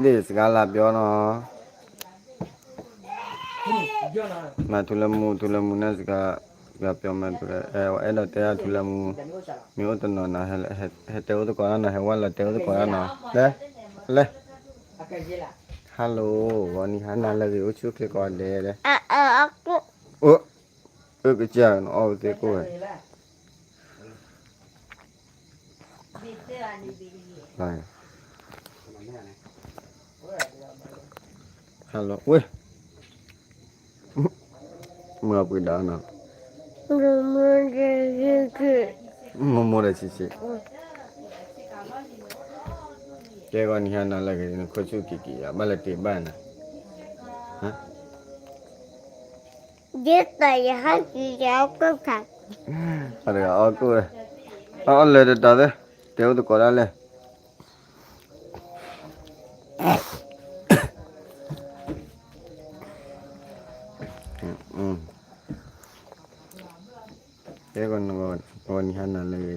သ့ၣ်စကၤလၢပျီနီၤ, မၤထူလၢမူ ထူလၢမူန့ၣ်စကၤ, စကၤပျီမၤထူလၢ, အဲၣ်ဒိးတဲထူလၢမူ, မ့ၢ်အိၣ်တနီၤနီၤ, ဟဲတဲအိၣ်သကိးတၢ်နီၤ, ဟဲဝဲလီၤတဲအိၣ်သကိးတၢ်နီၤ, လဲၤ, လဲၤ, hello, ဂီၤနံၤဟါနၤလၢအဂ့ၤ အိၣ်ဆူၣ်အိၣ်ချ့ကိးဂၤဒဲးလဲၣ်, အိၣ်, အၢကစၢ်နအီၣ်ဝဲသ့ၣ်ကိၣ်ဝဲ hello ဝဲ, မ့ၢ်အပှ့ၤဒါနီၤ, မိၢ်မိၢ်ဒီးဆံးဆံး, ကဲဂီၤနံၤဟါနၤလၢအဂ့ၤ နခိၣ်ဆူၣ်က့ၤက့ၤ ဘၣ်လဲၤတ့ၢ်ဘၣ်နၤ ဒ်သိးယဟဲက့ၤယအီၣ်ကိၣ်ခါ, အီၣ်ကိၣ်, အီၣ်လၢတတၤသ့, တဲအိၣ်သကိးဒၣ်လဲၣ်, တဲဂီၤနံၤဟါနၤလၢအဂ့ၤ,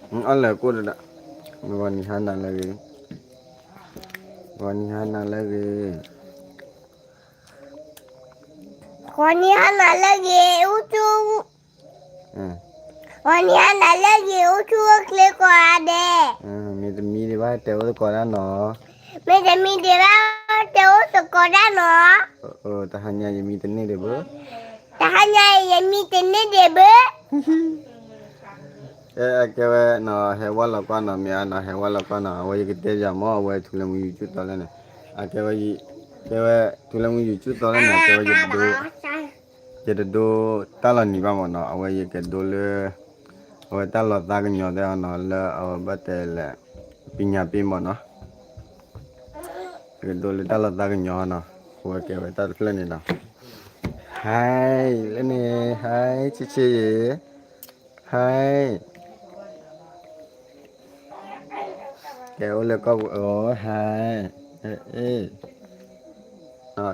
အီၣ်လၢကိၣ်တဒၣ်, ဂီၤနံၤဟါနၤလၢအဂ့ၤ, ဂီၤနံၤဟါနၤလၢအဂ့ၤ ဂီၤနံၤဟါနၤလၢအဂ့ၤ အိၣ်ဆူၣ်, ဂီၤနံၤဟါနၤလၢအဂ့ၤ အိၣ်ဆူၣ်အိၣ်ချ့ကိးဂၤဒဲး, မ့ၢ်တမံဒံးဘၣ်တဲအိၣ်သကိးတၢ်နီၤ, မ့ၢ်တမံဒံးဘၣ်တဲအိၣ်သကိးတၢ်နီၤ, တဟါညါယမံတန့ၢ်ဒံးဘၣ်, တဟါညါယမံတန့ၢ်ဒံးဘၣ် ကဲဝဲနီၤ ဟဲဝဲလီၤကွၢ်နီၤ မ့ၢ်အနီၤ ဟဲဝဲလီၤကွၢ်နီၤ အဝဲယကတဲယၤမ့ၢ် အဝဲထူလၢမူ YouTube တီလဲၣ်န့ၣ်, အကဲဝဲ, ကဲဝဲထူလၢမူ YouTube တီလဲၣ်န့ၣ် ကဲဝဲယတဒိ, ယတဒိတၢ်လီၤနံၤဘၣ်မ့ၢ်နီၤ အဝဲယကဒိလၢ, အဝဲတၢ်လီၤသးကညီၤသ့ၣ်အနီၤ လၢအဝဲဘၣ်တဲလဲၣ်, ပညာပေးမ့ၢ်နီၤ ယကဒိလၢတၢ်လီၤသးကညီၤနီၤ, အဝဲကဲဝဲတၢ်တဖျၢၣ်န့ၣ်ဒီး, hi လၢန့ၣ် hi ဆ့ဆ့ယ့ၣ်, hi ကဲအိၣ်လၢကီၢ်ပူၤ hi,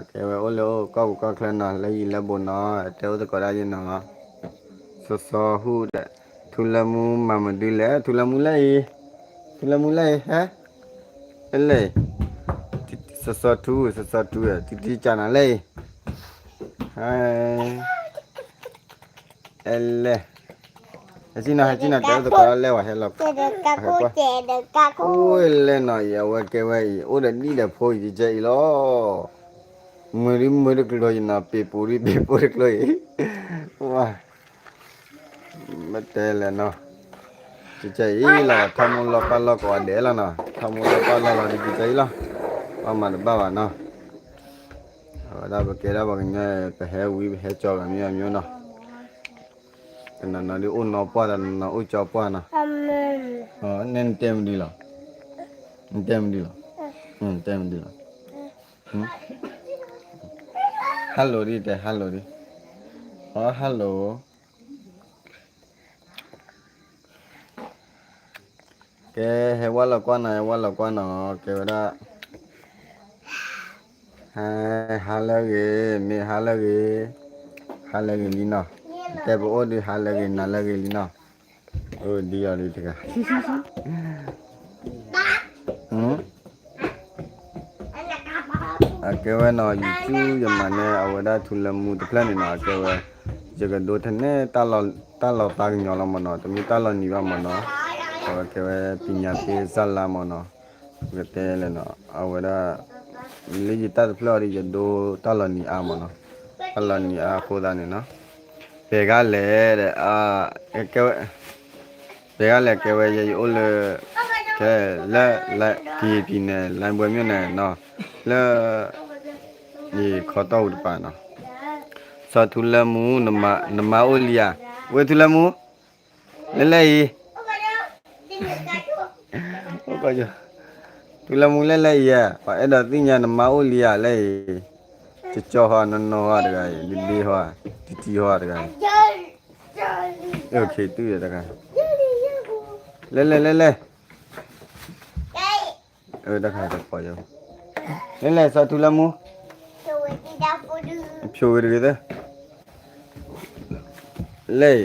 ကဲဝဲအိၣ်လၢအိၣ်ကီၢ်ပူၤကီၢ်ချၢနီၤ လၢယံၤလၢဘူးနီၤ တဲအိၣ်သကိးဒၣ်ယဲနီၤ, စီၤစီၤဟူဒီး, ထူလၢမူမၤမနုၤလဲၣ် ထူလၢမူလၢအံၤ, ထူလၢမူလၢအံၤ ဟဲ, လၢ, စီၤစီၤထူ စီၤစီၤထူ တံတံကနၤလၢအံၤ, အဲလဲၣ်, ဟဲစံၣ်နီၤ ဟဲစံၣ်နီၤ တဲအိၣ်သကိးလဲၣ်ဝဲ ဟဲလီၤ, အိၣ်လဲၣ်နီၤအံၤ အဝဲကဲဝဲအံၤ အိၣ်ဒီးဒံၣ်ဒီးဖိအံၤ ကကဲအံၤလီၤ, မုာ်ဒံးမုာ်တကျိၤအံၤနီၤ ပ့ၤပူၤဒံးပ့ၤပူၤတကျိၤအံၤ, ဝါ မ့ၢ်တဲလဲၣ်နီၤ, ကကဲအံၤလီၤ ထီၣ်မူလီၢ်ပၢ်လီၢ်ကိးဂၤဒဲးလီၤနီၤ ထီၣ်မူလီၢ်ပၢ်လီၢ်လီၤဒ်ကကဲအံၤလီၤ, ဘၣ်မၤတဘၣ်ဘၣ်နီၤ, အဝဲဒၣ်ပကဲဒၣ်ပှၤကညီ ပဟဲဝံပဟဲကၠီဂၤမံဂၤမံနီၤ, တနီၤနီၤဒ်အိၣ်နီၢ်ပှၢ် တနီၤနီၤအိၣ်ကၠီပှၢ်နီၤ, န့ၣ်နတဲမနုၤလီၤ, နတဲမနုၤလီၤ, နတဲမနုၤလီၤ, hello ဒ်တဲ hello ဒ်, အ hello ကဲ ဟဲဝဲလီၤကွၢ်နီၤ ဟဲဝဲလီၤကွၢ်နီၤ ကဲဝဲဒၣ်, ဟါလၢအဂ့ၤ မ့ၢ်ဟါလၢအဂ့ၤ, ဟါလၢအဂ့ၤလံနီၤ, တဲပအိၣ်ဒုးဟါလၢအဂ့ၤ နၤလၢအဂ့ၤလံနီၤ, အိၣ်ဒ်အီၤဒ်တဂၤ အကဲဝဲနီၤ YouTube ယမၤန့ၢ် အဝဲဒၣ်ထူလၢမူတဖျၢၣ်န့ၣ်နီၤ အကဲဝဲ, ယကဒိထဲန့ၣ် တၢ်လီၤသးကညီၤလီၤမ့ၢ်နီၤ တမ့ၢ်တၢ်လီၤနံၤဘၣ်မ့ၢ်နီၤ, အဝဲကဲဝဲ ပညာပေးဇာတ်လမ်း မ့ၢ်နီၤ, ပကတဲလဲၣ်နီၤ အဝဲဒၣ်, လၢယတၢ်တဖျၢၣ်အီၤဒီး ယဒိတၢ်လီၤနံၤအါမ့ၢ်နီၤ, တၢ်လီၤနံၤအါအဃိသတးန့ၣ်နီၤ, ပှၤဂၤလဲၣ်ဒီး ကဲဝဲ ပှၤဂၤလဲၣ်ကဲဝဲ ယအိၣ်လၢ, ကဲလၢ, ကရင်ပြည်နယ် လှိုင်ဘွဲ့မြို့နယ်နီၤ, လၢ, ယခီတီၢ်ပူၤတပၤနီၤ, စီၤထူလၢမူ, နမါအိၣ်လံဧါ, ဝဲထူလၢမူ, လဲၤလဲၤအံၤ, ထူလၢမူလဲၤလဲၤအံၤဧါ, ပှၤအဲၣ်ဒိးသ့ၣ်ညါနမါအိၣ်လံဧါလဲၤအံၤ, ကၠီကၠီဟီ နီၢ်နီၢ်ဟီတဂၤအံၤ ဒ့ဒ့ဟီ, တံတံဟီတဂၤအံၤ, အၢ ခ့တုၤတဂၤ, လဲၤလဲၤလဲၤလဲၤ, တၢ်ခါတပီၤယိ, လဲၤလဲၤ စီၤထူလၢမူ, ဖျိဝဲတဂ့ၤသၢ, လဲၤ,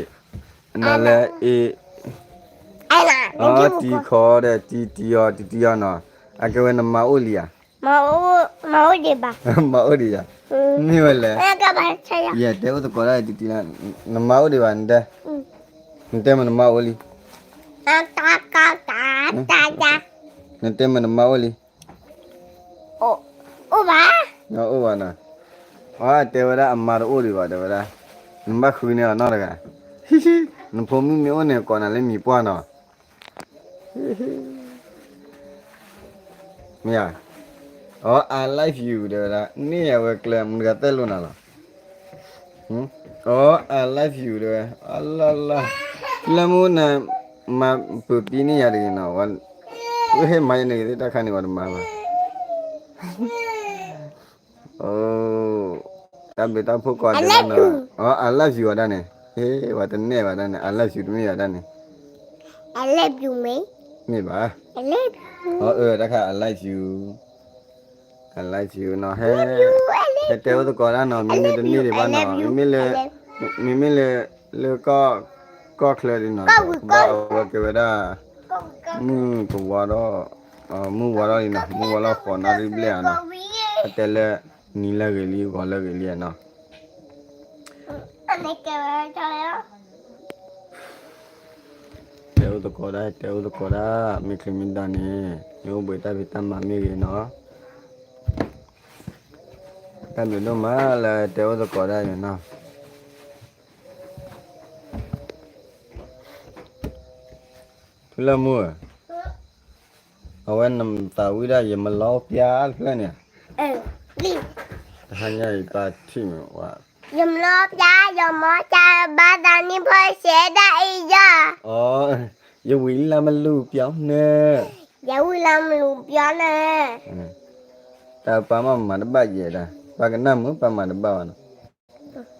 နလဲၤအံၤ, အဲ အတံၤခီဒီး တံၤတံၤအီၤ တံၤတံၤအီၤနီၤ, အကဲဝဲနမါအိၣ်လံဧါ, မၤအိၣ်ဒံးဘၣ်, မၤအိၣ်ဒံးဧါ, မ့ၢ်ဝဲလဲၣ်, ယတဲအိၣ်သကိးဒၣ်တံၤတံၤလၢ, နမါအိၣ်ဒံးဘၣ်, နတဲ, နတဲမ့ၢ်နမါအိၣ်လံ, နတဲမ့ၢ်နမါအိၣ်လံ, အိၣ်ဘၣ်နီၤ, အတဲဝဲဒၣ်အမါတအိၣ်ဒံးဘၣ် တဲဝဲဒၣ်, နဘၣ်ဃုန့ၢ်အီၤနီတဂၤ, နဖိမုၣ်မ့ၢ်အိၣ်န့ၣ် ကိးနၤလၢမံၤပှၢ်နီၤ, မ့ၢ်ဧါ, အီ I love you တဲဝဲဒၣ် န့ၢ်အဝဲကျဲ မတၤတဂၤတဲလိာ်နၤလီၤ, အီ I love you တဲဝဲ, အလီၢ်လီၢ်, လၢမူနၤ, မၤပၢၤပံန့ၢ်ယၤတဂ့ၤနီၤ, ဝဲဟ့ၣ်မၤယၤန့ၣ်ဂ့ၤသ့ၣ်တၢ်ခါန့ၣ် ပှၤတမၤဘၣ် တၢ်ဘျုးတၢ်ဖှိၣ်ကိးဂၤဒဲးနီၤ, အီ I love you အီၤဒၣ်န့ၣ်, ဟ့ၣ် ပှၤတနဲၣ်ဘၣ်ဒၣ်န့ၣ် I love you တမ့ၢ်ဘၣ်ဒၣ်န့ၣ်, မ့ၢ်ဘၣ်, အီ တၢ်ခါ I love you, I love you နီၤ, ဟဲတဲအိၣ်သကိးဒၣ်နီၤ, မ့မ့ၢ်တန့ၢ်ဒံးဘၣ်နီၤ, မ့မ့ၢ်လၢ, မ့မ့ၢ်လၢ, လၢကီၢ်ချၢဒံးနီၤ, ဘၣ်အဝဲကဲဝဲဒၣ်, မုၢ်ကဝီၤဒီး, မုၢ်ဝီၤထီၣ်လံနီၤ, မုၢ်ဝီၤလီၤဃိးနၣ်ရံၣ်ဘျဲၣ်ဧါနီၤ, အတဲလၢ, နံၤလၢဂ့ၤလံ ဂီၤလၢဂ့ၤလံဧါနီၤ, တဲအိၣ်သကိးဒၣ် တဲအိၣ်သကိးဒၣ် မ့ၢ်ချံမ့ၢ်ဒၣ်န့ၣ်, မ့ၢ်အိၣ်ဘှံးတၢ်ဖံးတၢ်မၤမ့ၢ်ဂ့ၤနီၤ, တၢ်ဘျုးဒိၣ်မးလၢတဲအိၣ်သကိးဒၣ်န့ၣ်နီၤ, ထူလၢမူဧၢ, အဝဲနသးဝံၣ်ဒၣ် ယမလီပျါတဖျၢၣ်န့ၣ်, တဟါညါအံၤပၢ်ထံၣ်မ့ၢ်ဝဲ, ယမလီပျါ ယမီၢ်ကၢဘၣ်သးနံၣ်ဖီၣ်စဲးဒၣ်အံၤယၤ, အီ, ယဝံၤလၢမလူၤပျီန့ၣ်, ယဝံၤလၢမလူၤပျီန့ၣ်, တၢ်ပၢ်မ့ၢ်မၤတဘၣ်ယဲဒၣ် ပၢ်ကနၣ်မုာ် ပၢ်မၤတဘၣ်ဘၣ်နီၤ,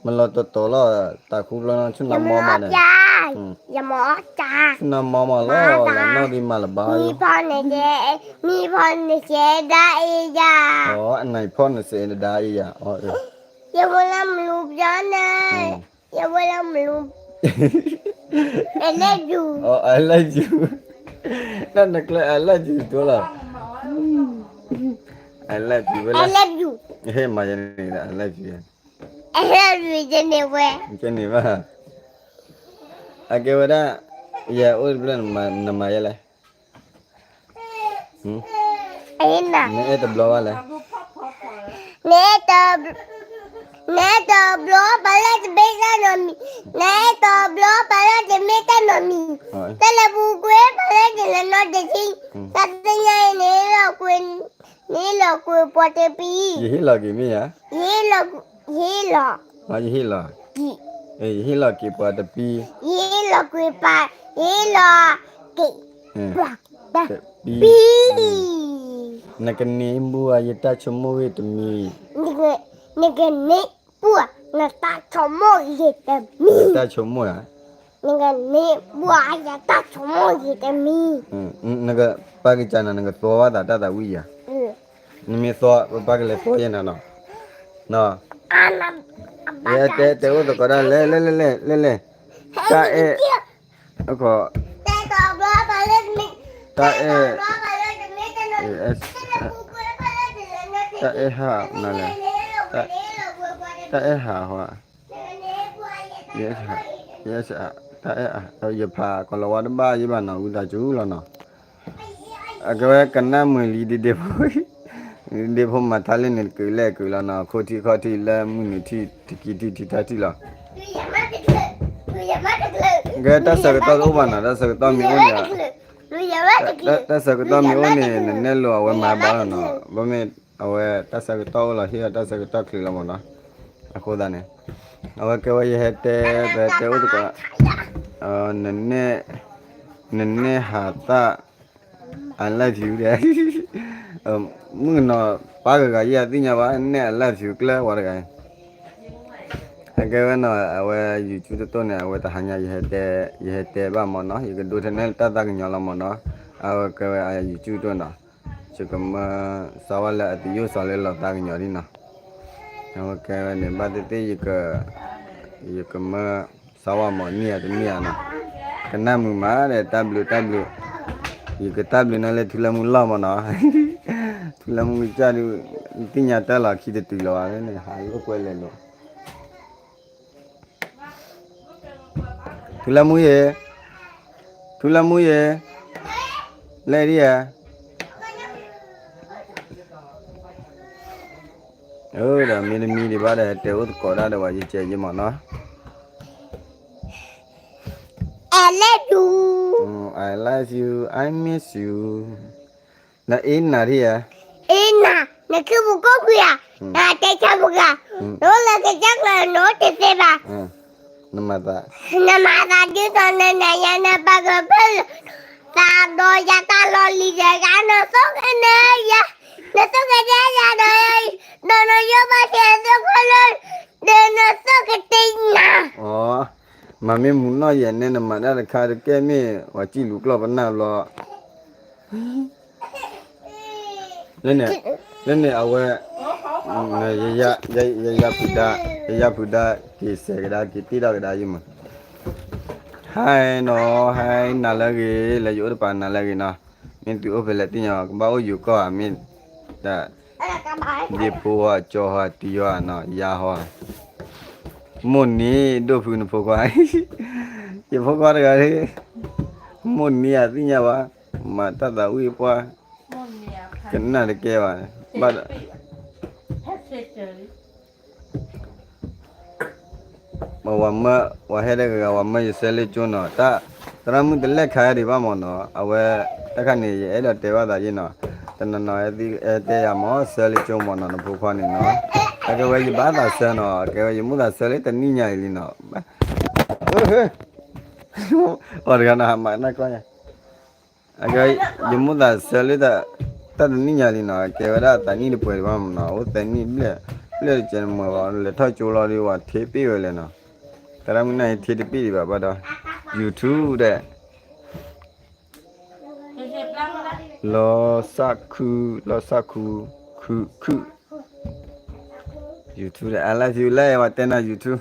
မလီၤတီၤတီၤလီၤ တၢ်ခူဘျီနီၤ ဆူနီၢ်မီမးန့ၣ်, ယမီၢ်ကၢ, ဆူနီၢ်မီမးလီၤ လၢနီၢ်ဒံးမၤလၢၤဘၣ်, နံၣ်ဖီၣ်နစဲးဒၣ်အံၤယၤ, အီ အနံၣ်ဖီၣ်နစဲးဒၣ်အံၤယၤ, ယဝဲလၢမလူၤပျီန့ၣ်, ယဝဲလၢမလူၤ, I love you, I love you, တၢ်နကျဲ I love you တိလီၤ, I love you ဝဲလၢ, I love you, ဟဲမၤယၤန့ၣ် I love you, I love you ယန့ၣ်ဝဲ, ယန့ၣ်ဘၣ်, အကဲဝဲဒၣ်, ယအိၣ်တဘျီ နမၤယဲလဲၣ် နအဲၣ်တဘျီဘၣ်လဲၣ်, နအဲၣ်တဘျီ, နအဲၣ်တဘျီပှၤလၢတမ့ၢ်တၢ်နီတမံၤ, နအဲၣ်တဘျီပှၤလၢတမ့ၢ်တၢ်နီတမံၤ, တၢ်လဲၤပူၤကွံာ်ပှၤလၢတလဲၤနီတထံၣ်, တၢ်သ့ၣ်ညါအံၤန့ၣ်လီၤကွံာ်, န့ၣ်လီၤကွံာ်ပှၤတပံ, ယဟ့ၣ်လီၤက့ၤမ့ၢ်ဧါ, ယဟ့ၣ်လီၤ, ယဟ့ၣ်လီၤ, ယဟ့ၣ်လီၤက့ၤပှၤတပံ, ယဟ့ၣ်လီၤကွံာ်ပှၤ, ယဟ့ၣ်လီၤက့ၤပှၤတပံ နကန့ၢ်ဘၣ် ယတၢ်ဆိကမိၣ်ဂ့ၤတမံၤ, နကန့ၢ်ဘၣ် နတၢ်ဆိကမိၣ်ဂ့ၤတမံၤ, တၢ်ဆိကမိၣ်ဧါ, နကန့ၢ်ဘၣ် ယတၢ်ဆိကမိၣ်ဂ့ၤတမံၤ, နကပာ်ကစၢ်နၤ နကသီဘၣ်သးတၢ်သးဝံၣ်ယၤ, နမ့ၢ်သီ ပပာ်ကလဲၤသီယဲနၤနီၤ, တဲ တဲအိၣ်သကိးဒၣ်လဲၣ် လဲၣ် လဲၣ် လဲၣ် လဲၣ်, တၢ်အဲၣ် အခီ, တၢ်အဲၣ်, တၢ်အဲၣ်ဟးနၤလဲၣ်, တၢ်အဲၣ်ဟးဟီ, ယ, တၢ်အဲၣ်, ယဖးကီၤလၤဝါတဘၣ်ယဲဘၣ်နီၤ ဝံသးစူၤလီၤနီၤ, အကဝဲကနၣ်မုာ်လံ ဒ့ဒ့ဖိ, ဒ့ဒ့ဖိမၤထါလၢန့ၣ် တကုာ်လဲၣ်ကုာ်လီၤနီၤ ခိၣ်ထံၣ်ခီၣ်ထံၣ်လၢမုၢ်နုာ်ထံၣ် တကံထံၣ်ထံထါထံၣ်လီၤ ကဲ တၢ်ဆၢကတီၢ်တအိၣ်ဘၣ်နီၤ တၢ်ဆၢကတီၢ်မ့ၢ်အိၣ်န့ၣ်, တၢ်ဆၢကတီၢ်မ့ၢ်အိၣ်န့ၣ် နနဲၣ်လိာ်အဝဲမၤဘၣ်လီၤနီၤ ဘၣ်မ့ၢ်အဝဲတၢ်ဆၢကတီၢ်အိၣ်လီၤ ဟ့ၣ်အီၤတၢ်ဆၢကတီၢ်ချုးလီၤမၢ်နီၤ, အဃိသတးန့ၣ်, အဝဲကဲဝဲယဟဲတဲ ပတဲအိၣ်သကိး, နနဲၣ်, နနဲၣ်ဟးသၣ် I love you ဒဲး, မုၣ်ကနီၤ ပၢ်ဂၤဂၤယဲၢ်သ့ၣ်ညါဘၣ် နဲၣ် I love you ကျၢၢ်ဝဲတဂၤ, အကဲဝဲနီၤ အဝဲ YouTube တတိၢ်န့ၣ် အဝဲတဟါညါ ယဟဲတဲဘၣ်မၢ်နီၤ ယကဒိထဲနဲၣ်တၢ်သးကညီၤလီၤမၢ်နီၤ, အဝဲကဲဝဲ YouTube တတိၢ်နီၤ, ယကမၢ စးဝါလၢအသယိၣ်စီၤလၢလီၤသးကညီၤဒ်နီၤ, အဝဲကဲဝဲန့ၣ် ဘၣ်သ့ၣ်သ့ၣ် ယကမၢ စးဝါမၢ်နံၣ်ဧါတနံၣ်ဧါနီၤ, ကနၣ်မုာ်မးဒီး တၢ်ဘျုးတၢ်ဘျုး ယကတၢ်ဘျုးနၤလၢထူလၢမူလီၢ်မးနီၤ, ထူလၢမူကစၢ်ဒုး သ့ၣ်ညါတၢ်လီၤခံတတုၤလီၤဘၣ်န့ၣ် ဟးလိာ်ကွဲလဲၤလိာ် ထူလၢမူယဲ, ထူလၢမူယဲ, လဲၣ်ဒံဧါ, ဒီးမ့တမံဒံးဘၣ်ဒီး တဲအိၣ်သကိးတၢ်ဒီးဝဲယကဲယမးနီၤ, I love you, I love you, I miss you, နအ့နၤထံဧါ, အ့နၤ, နခ့ပူၤကိၣ်ကွံာ်ဧါ, နတဲဆါပူၤဂၤ, နအိၣ်လၢကစၢ်ကျါ နအိၣ်တသ့ဘၣ်, နမၤသး, နမၤသးဒ်သိးနနၤယၤနပာ်ကဖၢလၢ သးဒီးယၤတၢ်လီၢ်လံၤတဂၤ နသိၣ်ကနဲယၤ, နသိၣ်ကနဲယၤဒီး, ဒီးနယိၣ်ဘၣ်ဆဲးသိၣ်ခိၣ်လၢ, ဒီးနသိၣ်ကတ့နၤ, မၤမ့ၢ်မူနီၢ်ယဲၢ်န့ၣ် နမၤတၢ်တခါတကဲမ့ၢ် ပှၤစံၣ်လူၤကျီၢ်ပနၢ်ဘျီ လၢန့ၣ်, လၢန့ၣ်အဝဲ, ယယၤဖုဒါ, ယယၤဖုဒါ က့ၤစဲးကဒါ က့ၤတ့ထီၣ်ကဒါယမုၢ်, ဟါနီၤ, ဟါနၤလၢအဂ့ၤ, လၢယအိၣ်တပၤနၤလၢအဂ့ၤနီၤ, မ့ၢ်သုအိၣ်ဖဲလဲၣ်သ့ၣ်ညါ ကဘၣ်အိၣ်ယိၤကီၢ်ဧါ မ့ၢ်တၢ် ဒ့ဖိဟီ ကၠီဟီ တံၤဟီနီၤ ယါဟီ, မိၢ်နံၤ ဒိၣ်ဖုနဖိခွါ, ယဖိခွါတဂၤ, မိၢ်နံၤအသ့ၣ်ညါဘၣ်, မၤတၢ်သးဝံၣ်ပှၢ်, ကနၣ်တကဲဘၣ်, ဘၣ် ပှၤဝၤမၢ, ပှၤဟဲတဂၤဂၤ ဝၤမၢယဆၢလ့ကၠိနီၤ, တၢ်သရၣ်မုၣ်တလဲၣ်ခါဒံးဘၣ်မ့ၢ်နီၤ, အဝဲ, တၢ်ခါန့ၣ် ယအဲၣ်ဒိးတဲဘၣ်သးယ့ၢ်နီၤ, တနီၤနီၤ အဲတဲယၤမ့ၢ် ဆၢလ့ကၠိမ့ၢ်နီၤ နဖိခွါန့ၣ်နီၤ, အကဲဝဲယဘၣ်သးဆၢနီၤ, အကဲဝဲယမိၣ်သးဆၢလၢတနံၣ်ညါအံၤလံနီၤ, အီၤတဂၤနီၤ ဟးမၤနၢ်ကီၢ်ညါ အကဲ, ယမိၣ်သးဆၢလၢတၢ်တနံၣ်ညါလံနီၤ, ကဲဝဲဒၣ်သးနံၣ်တပှဲၤဒံးဘၣ်မ့ၢ်နီၤ, အိၣ်သးနံၣ်ဘျဲၣ်, ဘျဲၣ်တကဲးနမ့ၢ်ဘၣ် လဲၤထီၣ်ကၠိလီၤဒီး ဝၤထ့ပ့ၢ်ဝဲလဲၣ်နီၤ, သရၣ်မုၣ်န့ၣ်ထ့တပ့ၢ်ဒံးဘၣ်ဘၣ်ဒီး, YouTube ဒီး, လီၤစၢ်ခု, လီၤစၢ်ခု, ခု, ခု, YouTube ဒီး I love you လဲၣ် ဝဲတဲနၤ YouTube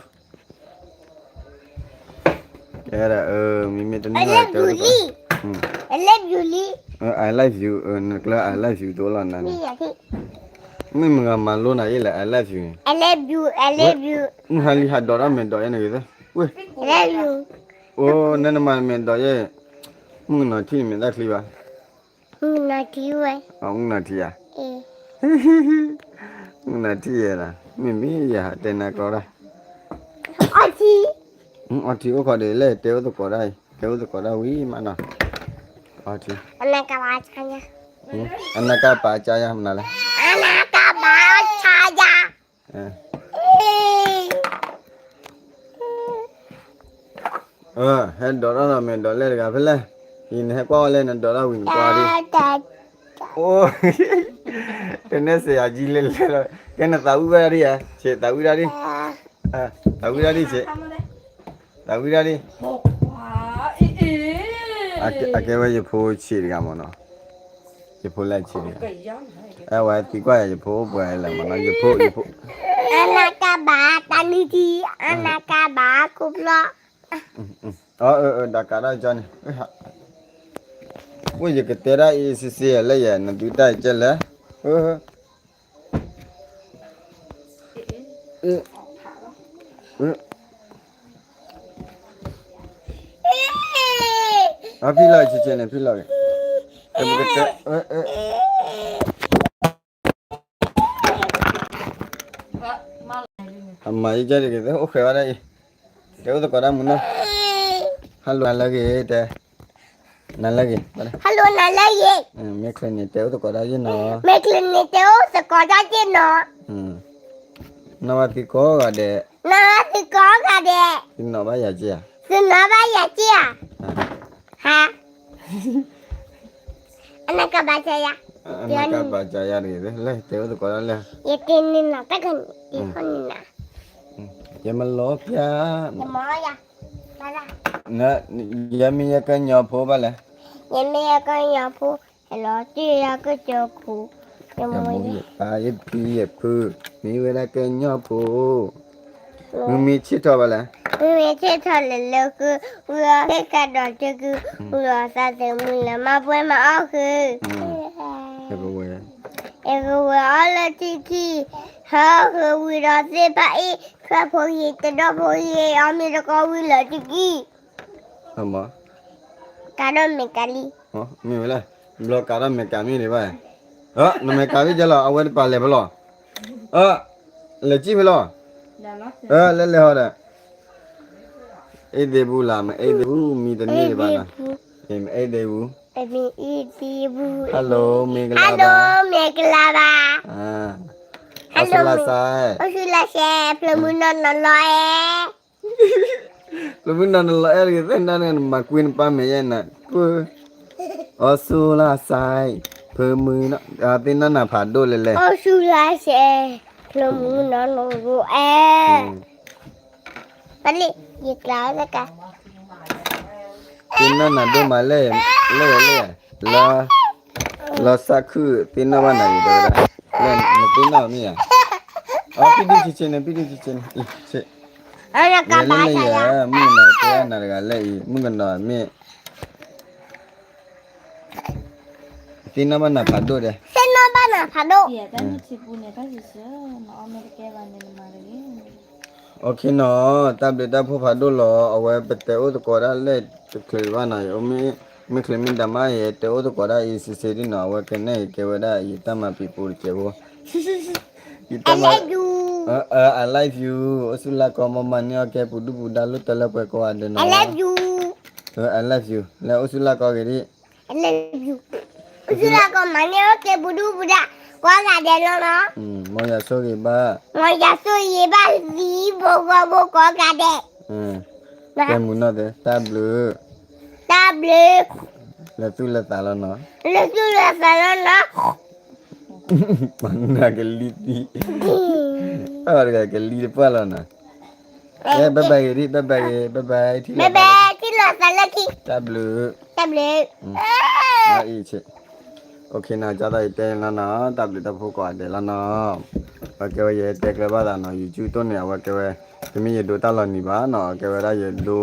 ကဲဒၣ်, မ့မ့ၢ်တနံၣ် I love you လံ, I love you လံ, I love you လံ, I love you နကျၢၤ I love you တအိၣ်လီၤနၤန့ၣ်, မ့ၢ်မဂၤမၤလိနၤယ့ၢ်လဲၣ် I love you န့ၣ်, I love you, I love you မုၢ်ဟါလံဟးဒိးတၢ်မဲာ်ဒိးယဲန့ၣ်ဂ့ၤသၢ, ဝ့ၢ်, I love you အိၣ် နနမၤမဲာ်ဒိးယဲ, မုၣ်ကနီၤထံၣ်န့ၣ်မ့ၢ်တၢ်ချံဘၣ် မုၣ်ကနီၤထံဝဲ, မုၣ်ကနီၤထံဧါ, မုၣ်ကနီၤထံယဲလီၤ, မ့မ့ၢ်ယၤတဲနၤကီးဒၣ်, အီထံ, အီထံအိၣ်ခီဒ်လဲၣ် တဲအိၣ်သကိးဒၣ်အံၤ တဲအိၣ်သကိးဒၣ်ဝံၤမးနီၤ, အီထံ, အနကပၤဆါယၤ, အနကပၤဆါယၤမနုၤလဲၣ်, အနကပၤဆါယၤ ဟဲဒိးတၢ်ဒီးမဲာ်ဒိးလဲၣ်တဂၤဖဲလဲၣ်, အံၤနဟဲကွၢ်ဝဲလဲၣ် နဒိးတၢ်ဝံၤနကွၢ်ဒံး, အိၣ်, တနဲၣ်စဲးယၤကံလဲၣ်လဲၣ်လီၤ, ကဲနသးဝံၣ်ဝဲဒၣ်ဒံးဧါ, ဆဲးသးဝံၣ်ဒၣ်ဒံး, သးဝံၣ်ဒၣ်ဒံးဆဲး, သးဝံၣ်ဒၣ်ဒံး, အကဲဝဲယဖိဆံးတဂၤမ့ၢ်နီၤ, ယဖိလၢဆံးတဂၤ, အဝဲသံကွၢ်ယၤ ယဖိအိၣ်ပှဲၤလဲၣ်မ့ၢ်နီၤ, ယဖိ, ယဖိ, အနကဘၣ်တၢ်နံၤထံ, အနကဘၣ်ခိၣ်ဖျီၣ်, အၢ ဒၣ်ကးဒၣ်ကၠီန့ၣ်, အိၣ်ယကတဲဒၣ်အံၤစ့စ့လၢယဲ နဒုးတၢ်ကဲလဲၣ်, အဖံလီၤဆဲးဆဲးန့ၣ် ဖံလီၤက့ၤ, အမၤယကဲတက့ၤ အိၣ်ဃဲၤဝဲဒၣ်အံၤ, တဲအိၣ်သကိးဒၣ်မုၢ်နီၤ, hello နၤလၢဂ့ၤတဲ, နၤလၢဂ့ၤ, hello နၤလၢဂ့ၤ, မ့ၢ်ချ့န့ၣ် တဲအိၣ်သကိးဒၣ်ယ့ၢ်နီၤ, မ့ၢ်ချ့န့ၣ် တဲအိၣ်သကိးဒၣ်ယ့ၢ်နီၤ, နီၢ်ဘၣ်သုကိးဂၤဒဲး, နီၢ်ဘၣ်သုကိးဂၤဒဲး, သုနီၢ်ဘၣ်ယၤက့ဧါ, သုနီၢ်ဘၣ်ယၤက့ဧါ, ဟါ အနကဘၣ်ကယၤ, အနကဘၣ်ကယၤတဂ့ၤ, လၢတဲအိၣ်သကိးဒၣ်လၢ, ယတဲန့ၣ်နီၤ တၢ်ကန့ၣ်, ယမလီၤပျၢ်, ယမၤယၤ, ယမ့ၢ်ယကညီဖိဘၣ်လဲၣ်, ယမ့ၢ်ယကညီဖိ, ဟဲလီၤတံၢ်ယကစၢၢ်ခိၣ်, ယမၤယၤ, ယဖံယဖု, မ့ၢ်ဝဲဒၣ်ကညီဖိ, မုၢ်မ့ၢ်ဆ့ၣ်ထီၣ်ဘၣ်လဲၣ်, မုၢ်မ့ၢ်ဆ့ၣ်ထီၣ်လဲၣ်လၢဃု, ဝံၤအီၤသ့ၣ်ကဒီးတကု, ဝံၤအီၤသးသမူလၢမၤပှဲၤမၤအီၣ်ဃုာ်, ယကဝဲၤအီၣ်လၢထံခံ, ဟဲအီၣ်ဃုာ်ဝံၤဒီးသ့ၣ်ဖးအံၤ, ထွဲဖိယံၤတဒီၣ်ဖိယံၤ အီၣ်မ့ၤတကီဝံၤလၢထံခံ ကးဒီးမဲာ်ကးလံ, မ့ၢ်ဝဲလဲၣ်, ဘျီကးဒီးမဲာ်ကးမ့ၢ်ဒံးဘၣ်, နမဲာ်ကးမ့ၢ်ကဲလီၤ အဝဲတပာ်လဲၤဖဲလီၤ, လဲၤကံၣ်ဖဲလီၤ, လဲၤလဲၤဟီဒီး, အ့ၣ်သ့ဘူးလၢ မအ့ၣ်သ့ဘူး မံတန့ၢ်ဒံးဘၣ်နီၤ, မအ့ၣ်သ့ဘူး, မအ့ၣ်သ့ဘူး, hello မ့ၢ်ကလါဘၣ်, hello မ့ၢ်ကလါဘၣ်, အိၣ်ဆူၣ်လၢ်စဲ, အိၣ်ဆူၣ်လၢ်စဲ, ဖျၢၣ်မုၢ်နီၢ်နီၢ်လီၤအဲၣ် လၢမုၢ်နီၢ်နလီၤအဲၣ်တဂ့ၤ သ့ၣ်နၢ်န့ၣ် နမၤကွံနပၢ်မဲာ်ယဲနၤ, အိၣ်ဆူၣ်လၢ်စဲ, ဖျၢၣ်မုၢ်နီၢ်, သ့ၣ်နၢ်နၤဖးဒိၣ်လဲၣ်လဲၣ်, အိၣ်ဆူၣ်လၢ်စဲ, ဖျၢၣ်မုၢ်နီၢ်နီၢ်လီၤအဲၣ်, ပလံ, ယကျါလၢကါ သ့ၣ်နၢ်နၤဒိၣ်မးလဲၣ်, လဲၣ်လဲၣ်, လၢ, လၢစးခုၣ် သ့ၣ်နၢ်ဘၣ်နၤဂ့ၤတဲဝဲဒၣ်, လၢနသ့ၣ်နၢ်မ့ၢ်ဧါ, အပံဒုဆ့ဆ့န့ၣ် ပံဒုဆ့ဆ့န့ၣ်, လဲၤလဲၤလဲၤယၤ, မုၣ်ကနီၤတဲနၤတဂၤလဲၣ်အံၤ မုၣ်ကနီၤမ့ၢ် သ့ၣ်နီၣ်ဘၣ်နၤဖးဒိၣ်ဒဲး, သ့ၣ်နီၣ်ဘၣ်နၤဖးဒိၣ်, အီၣ်ခ့နီၤ, တၢ်ဘျုးတၢ်ဖှိၣ်ဖးဒိၣ်လီၤ, အဝဲပတဲအိၣ်သကိးဒၣ်လဲၣ်တချုးဘၣ်နီၤ, မ့ၢ်ချ့မ့ၢ်ဒၣ်မးယတဲအိၣ်သကိးဒၣ်အံၤစ့စ့ဒ်နီၤ, အဝဲကနဲၣ်ယကဲဝဲဒၣ်ယတၢ်မၤပံၤပူၤတစဲးဖိ, ယတၢ်မၤ, I love you, အိၣ်ဆူၣ်လၢ်ကီ မ့ၢ်မၤန့ၢ်အီၣ်ကဲ ပူၤဒုၣ်ပူၤဒါ လိၣ်တၢ်လၢပှဲၤကိးဂၤဒဲးနီၤ, I love you, I love you, လဲၤအိၣ်ဆူၣ်လၢ်ကီဂ့ၤဒံး အိၣ်ဆူၣ်လၢ်ကီ မၤန့ၢ်အီၣ်ကဲ ပူၤဒုၣ်ပူၤဒါ ကိးဂၤဒဲးလီၤနီၤ, မ်ယွၤဆိၣ်ဂ့ၤဘၣ်, မ်ယွၤဆိၣ်ဂ့ၤဘၣ်သံဖိဃီဖိကိးဂၤဒဲး, ကဲမုၢ်နီၢ်သ့ တၢ်ဘျုး, တၢ်ဘျုး, လၢသူၣ်လၢသးလီၤနီၤ, လၢသူၣ်လၢသးလီၤနီၤ, ပှၤနၤကလံၤသံ, အဝဲတဂၤကလံၤတပှၢ်လီၤနီၤ, ဘဲဘဲဂ့ၤဒံး ဘဲဘဲဂ့ၤ ဘဲဘဲ ထံၣ်လိာ်သးလၢခံ, တၢ်ဘျုး, တၢ်ဘျုး, အံၤ, အိၣ်ခ့နီၤ ကၢ်သးယတဲလီၤနီၤ တၢ်ဘျုးတၢ်ဖှိၣ်ကိးဂၤဒဲးလီၤနီၤ, အဝဲကဲဝဲယတဲကျဲဘၣ်သးနီၤ YouTube တိၢ်န့ၣ် အဝဲကဲဝဲ, တမ့ၢ်ယဒိတၢ်လီၤနံၤဘၣ်နီၤ ကဲဝဲဒၣ်ယဒိ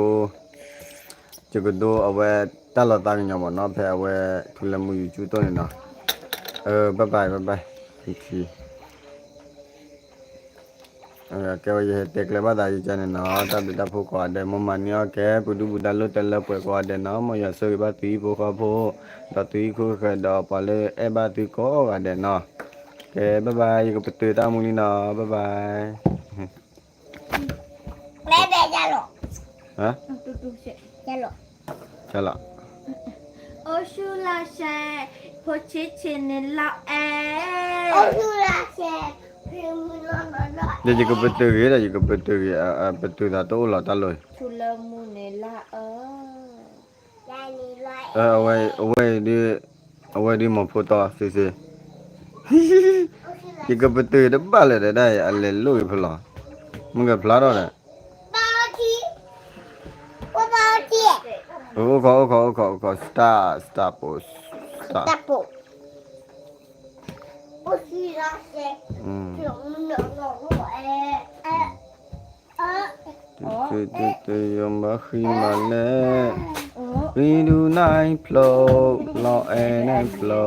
ယကဒိအဝဲတၢ်လီၤသးကညီၤမ့ၢ်နီၤ ဖဲအဝဲထူလၢမူ YouTube တိၢ်န့ၣ်နီၤ, bye bye bye bye, ကဲဝဲယဟဲတဲကျဲဘၣ်သးယကန့ၣ်နီၤ တၢ်ဘျုးတၢ်ဖှိၣ်ကိးဂၤဒဲး မ်မၤန့ၢ်အီၣ်ကဲ ပူၤဒုၣ်ပူၤဒါ လိၣ်တၢ်လၢပှဲၤကိးဂၤဒဲးနီၤ မ်ယွၤဆိၣ်ဂ့ၤဘၣ်သုဟံၣ်ဖိဃီဖိ, ဒီးသုဟံၣ်ခိၣ်ဃၢၤဒီးပှၤလၢအဲၣ်ဘၣ်သုကိးဂၤဒဲးနီၤ, ကဲ bye bye ယကပတုာ်တၢ်မူလံနီၤ bye bye လီၤ, အိၣ်ဆူၣ်လၢ်စဲ, ဖိဆ့ဆ့န့ၣ်လီၤအဲၣ်, ဒီးယကပတုာ်ဂ့ၤဒီး ယကပတုာ်ဂ့ၤ ပတုာ်သးတအိၣ်လီၤတၢ်လီၢ်, အဝဲ, အဝဲဒုးမၤဖိတီ စ့စ့, ယကပတုာ်တဘၣ်လၢၤဒၣ် အလဲၤလိၣ်ဂ့ၤဖဲလီၤ, မ့ၢ်ကဖျါထီၣ်ဒီး အိၣ်ခိး အိၣ်ခိး အိၣ်ခိး အိၣ်ခိး စတၢ် စတၢ်ပိ, စတၢ်ပိ, တယီၤဘၣ်ဃံမးလဲၣ်, ဃံဒူန့ၣ်ဖျိ, လီၤအဲၣ်န့ၣ်ဖျိ,